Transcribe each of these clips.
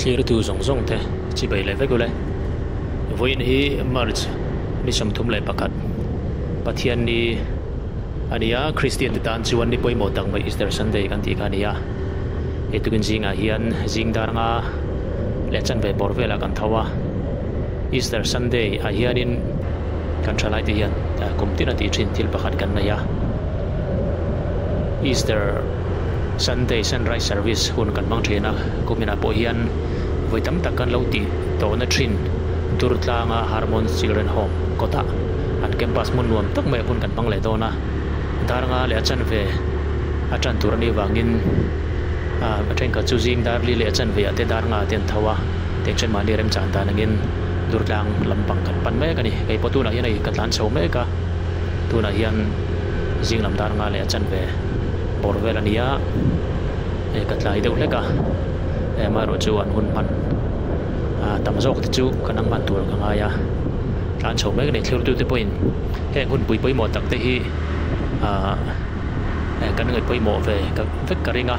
Thlirtu zawng zawng te chibai leh vek ule. Vawiin hi March ni 31 Pathianni a ni a, Kristian te tan chuan ni pawimawh tak mai Easter Sunday kan tih kha a ni a. Hei tukin zingah hian zing dar nga leh chanve bawr velah kan tho a, Easter Sunday ah hianin kan thalai te hian kum tin a tih thin thil pakhat kan nei a. Easter Sunday Sunrise Service hun kan hmang thin a, kuminah pawh hian vawi tam tak kan lo tih tawhna thin Durtlanga Harmon Children Home kawtah an campus hmun nuam tak mai hun kan hmang leh dawn a, dar nga leh a chanve a tan tur a nih vangin a thenkhat chu zing dar li leh a chanve ah te dar nga te an tho a, tiang mahni remchang dan angin Durtlang lampang kan pan mek a ni. Kei pawh tunah hian hei ka tlan chho mek a, tunah hian zing lam dar nga leh a chanve bawr vel a ni a, hei ka tlai deuh hlek a, amaherawh chu an hun hman tam zawk te chu kan ang hman tur ka ngai a, tlan chho mek a ni. Thlir tute pawhin heng hun pui pawimawh tak te hi ahh kan ngaih pawimawh ve vek ka ring a,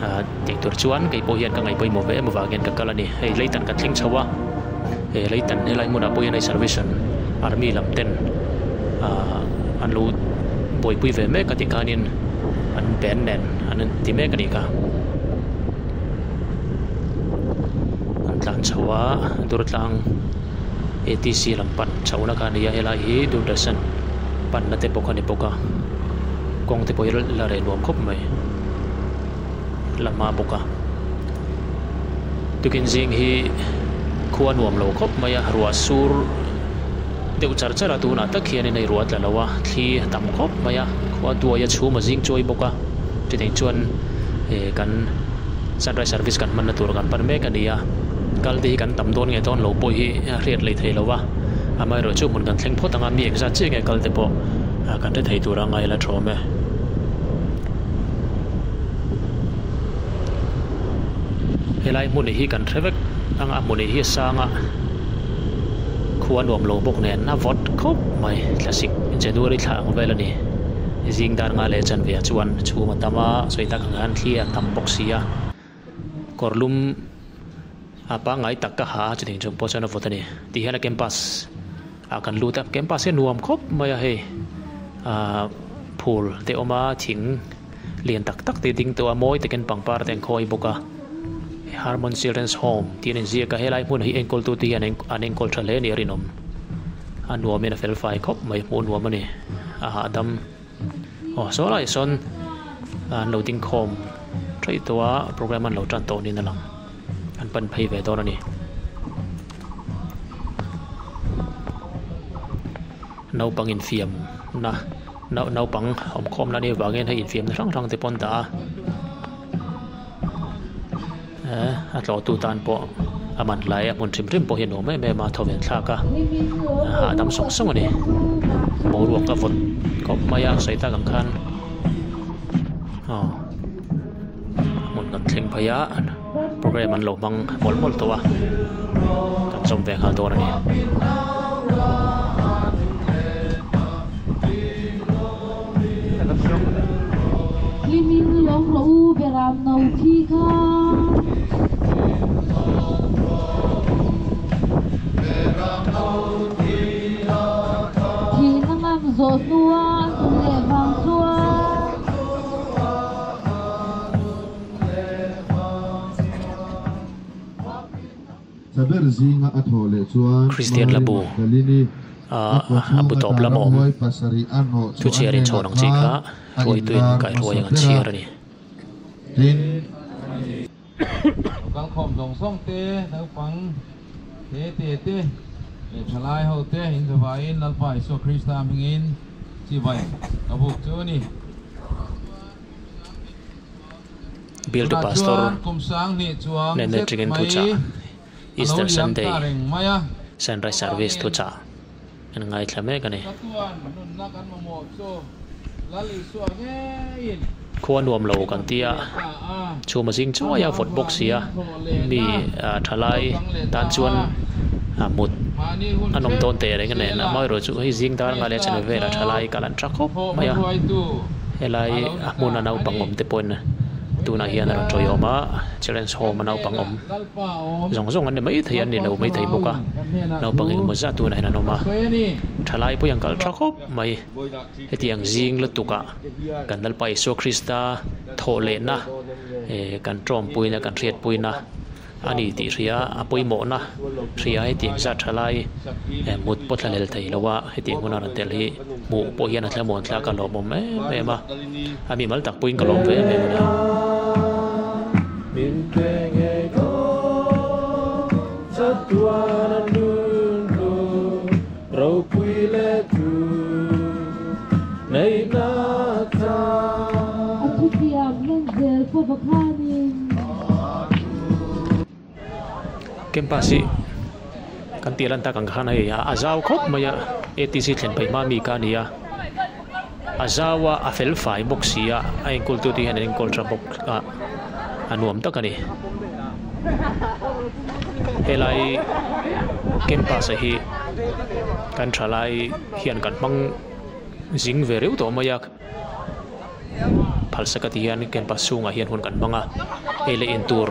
ahh tih tur chuan kei pawh hian ka ngaih pawimawh ve em avang hian ka kal a ni. Hei leitan kan thleng chho a, he leitan helai hmunah pawh hian hei service an army lam ten ahh an lo buaipui ve mek a tih khanin an band nen an ti mek a nih kha. An tlan chho a Durtlang ATC lam pan chhohna kha a ni a helai hi Doordarshan panna te pawh kha a ni bawk a kawng te pawh hi la reh nuam khawp mai la hma bawk a tukin zing hi khua nuam lo khawp mai a ruah sur deuh char char a tunah tak hianin hei ruah a tla lo a thli a tam khawp mai a khua duai a chhum a zing chuai bawk a chutih chuan eh kan sunrise service kan hmanna tur kan pan mek a ni a kal te hi kan tam dawn nge dawn lo pawh hi a hriat leh thei lo a amaherawhchu hmun kan thleng phawt ang a mi engzat chiah nge kal te pawh kan hre thei tur a ngai la thawm e. Helai hmun hi kan hre vek ang a hmun hi a sang a khua nuam lo bawk nen a vawt khawp mai thlasik January thla ang vel a ni zing dar nga leh chanve ah chuan chhum a tam a sawi tak ang hian thli a tam bawk si a kawr lum a pangngai tak ka ha a chutih chung pawh chuan a vawt a ni tih hian a campus ah kan lut a campus hi a nuam khawp mai a hei ahh phul te a awm a thing. Lian tak tak te ding tawh a mawi takin pangpar te an khawi bawk a Harmon Children's Home tih an inziak a helai hmun hi enkawl tute hian an enkawl tha hle a ni a rinawm a nuamin a fel fai khawp mai hmuh nuam a ni a hahdam aw saw laiah sawn an lo ding khawm theih tawh a program an lo tan tawh niin a lang an pan phei ve dawn a ni. Naupang infiamna naupang awm khawmna anih avangin hei infiamna hrang hrang te pawh an dah a eh a tlawhtu tan pawh a man lai a hmun hrim hrim pawh hi a nuam em em a thawven thlak a hahdam sawng sawng a ni boruak a vawt khawp mai a sawi tak ang khan aw hmun kan thleng phei a. Program an lo hmang mawlh mawlh tawh a, kan zawm ve nghal dawn a ni. Kristian la bu a bu tawp lam a awm thu chhiar inchhawn ang chi kha hruaituin kaihruai ang an chhiar a ni. Kalkhawm zawng zawng te, naupang te te te leh thalai ho te inzavaiin Lalpa Isua Krista hmingin chibai ka buk chu a ni. Bill to Pastor nen electric in thuchah Easter Sunday Sunrise Service thuchah an ngaithla mek a ni. Khua nuam lo kan ti a, chhum a zing chuai a vawt bawk si a, mi thalai tan chuan mut an awm dawn teh reng nen amaherawhchu chu hei zing dar nga leh channel velah thalai kal an tha khawp mai a, helai a hmuna naupang awm te pawhin. Tunah hian a rawn tawiawm a, Children's Home a naupang awm zawng zawng an ni maithei a, an ni lo maithei bawk a, naupang engemaw zat tunah hian an awm a, thalai pawh hi an kal tha khawp mai. Hetiang zing lutukah kan Lalpa Isua Krista thawh lehna kan tawmpuina kan hriatpuina a ni tih hria a pawimawhna hria hetiang zat tha lai mut pawh thla hlel thei lo a hetiang huna rawn tel hi hmuh pawh hian a thlamuan thlak a lawmawm em em a a mimal tak pawhin ka lawm ve em em a ni. A thutiam lan zel pawh khanin. Campus hi kan tih lan tak ang khan hei a zau khawp mai a A T C thlen peih hma mi kha a ni a a zau a a fel fai bawk si a a enkawl tu te hian an enkawl tha bawk a a nuam tak a ni helai campus ah hi kan thalai hian kan hmang zing ve reuh tawh mai a. Phalsaka ti hian campus chhungah hian hun kan hmang a, hei leh intur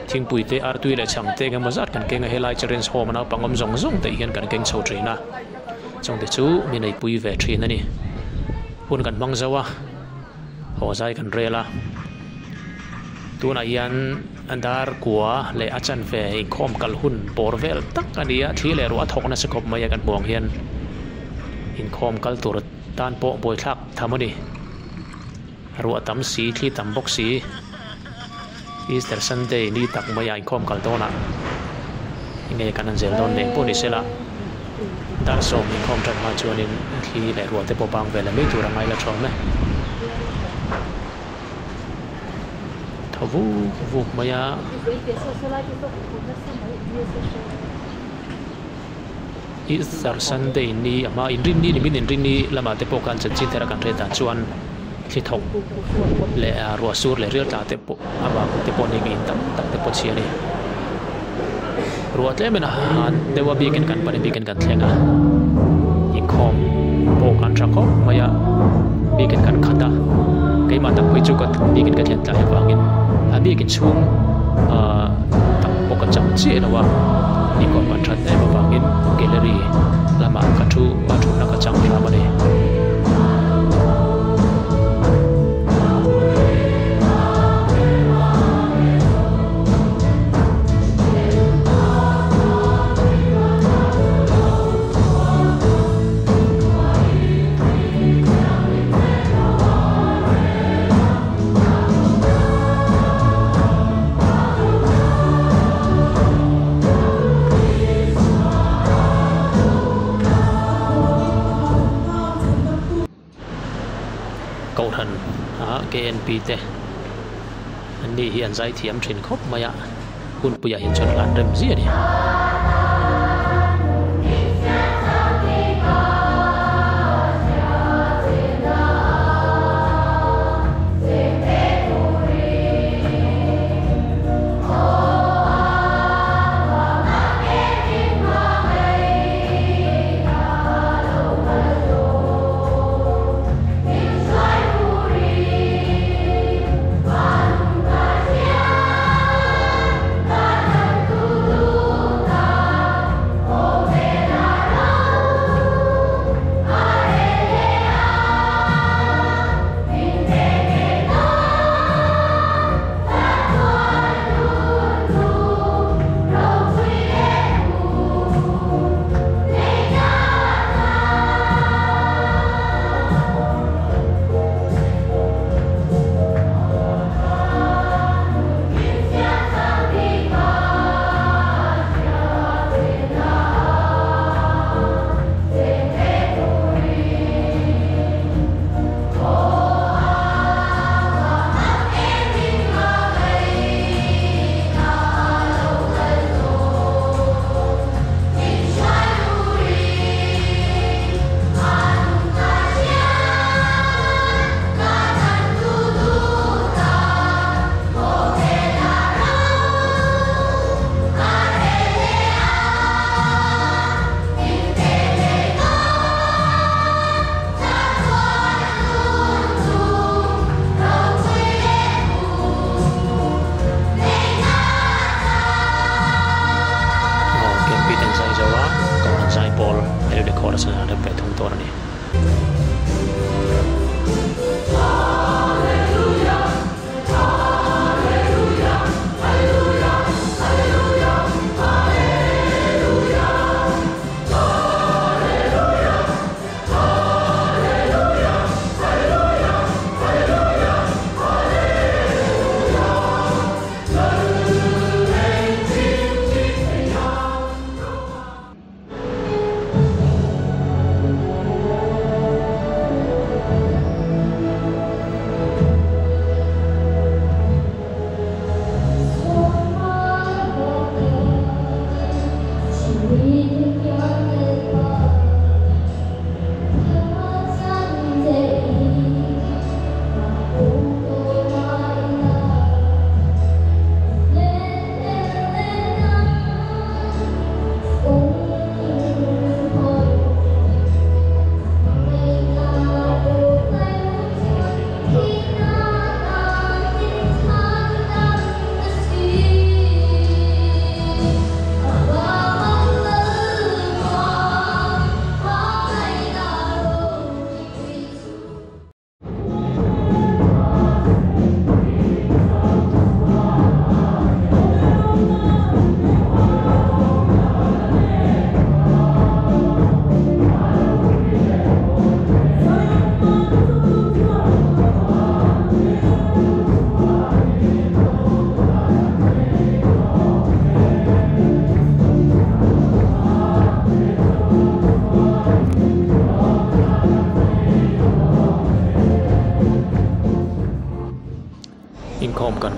thingpui te artui leh chhang te engemaw zat kan keng a, helai children's home a naupang awm zawng zawng te hian kan keng chho thin a, chungte chu mi neipui ve thin a ni. Hun kan hmang zo a, haw zai kan rel a, tunah hian dar kua leh a chanve inkhawm kal hun bawr vel tak a ni a, thli leh ruah a thawk nasa khawp mai a kan hmuh ang hian inkhawm kal tur. Tan pawh buaithlak tham a ni. Ruah tam si, thli tam bawk si. Easter Sunday ni tak maiah inkhawm kal dawnah nge kan han zel dawn leh pawh ni sela. Dar sawm inkhawm tan hma chuanin thli leh ruah te pawh bang ve leh mai tur a ngai la thawm e. Thaw vuk vuk mai a. Easter Sunday ni a hma inrinni ni min inrinni lamah te pawh khan chanchin thar a kan hriat dan chuan thli thawk leh ruah sur leh rial tla te pawh avang te pawh ni in tam tak te pawh chhia a ni. Ruah tlem in a han deuh a bikin kan pan in bikin kan thleng a inkhawm pawh kan tha khawp mai a bikin kan khat a keimah tak pawh hi chu ka bikin ka thlen tlai avangin a bikin chhung ahh tak pawh ka chang chiah lo a inkhawm kan that em avangin gallery lamah ka thu a thutna ka chang hram a ni. Kohhran ah K N P te an ni hi an zai thiam thin khawp mai a hunpuiah hian chuan hlan rem ziah a ni.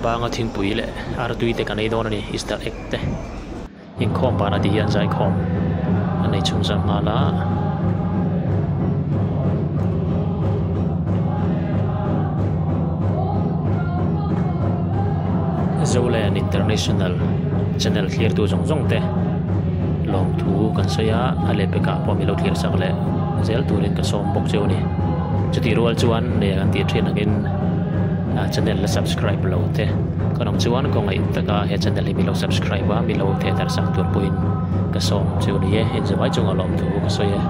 banga thingpui leh artui te kan ei dawn a ni easter egg te inkhawm banah ti hian zaikhawm an nei chhunzam nghal a. Zoland International channel thlirtu zawng zawng te lawmthu kan sawi a a lehpekah pawh milo thlir sak leh zel turin ka sawm bawk cheu a ni. Chutih rual chuan nei an tih thin angin channel la subscribe lo te kan awm chuan khawngaih taka he channel hi milo subscribe a milo thehdarh sak tur pawhin ka sawm cheu a ni e. Inzawmai chunga lawmthu ka sawi e.